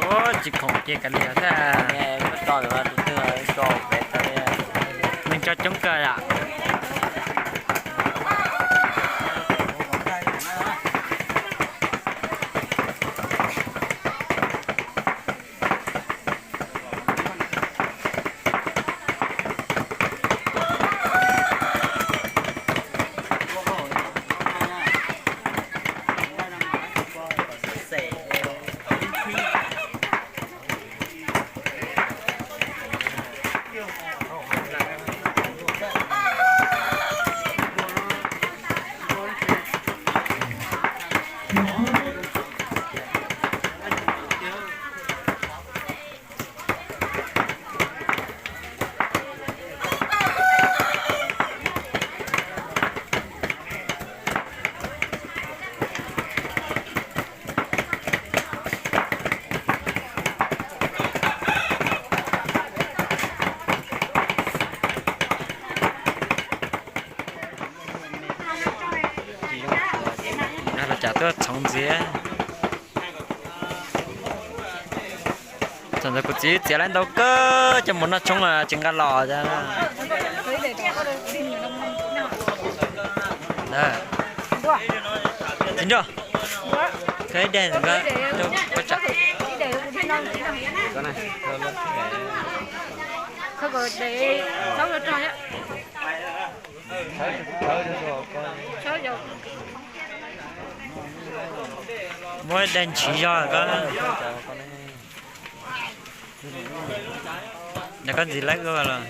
Ua tsis khoom cia kav liam thiab. Neeg tso coob kawg yom. Los tsam tuaj txhoov ntxiv. Thaum ntawd kuv txiv txiav lawv ntau kawg coj mus noj tshoob tsis nqa los. Txiv nraug, khaws ib daim ntawd rau pab tsam. Muab ib daim ntshiv zog ko. Nov koj ntxiv lawv los.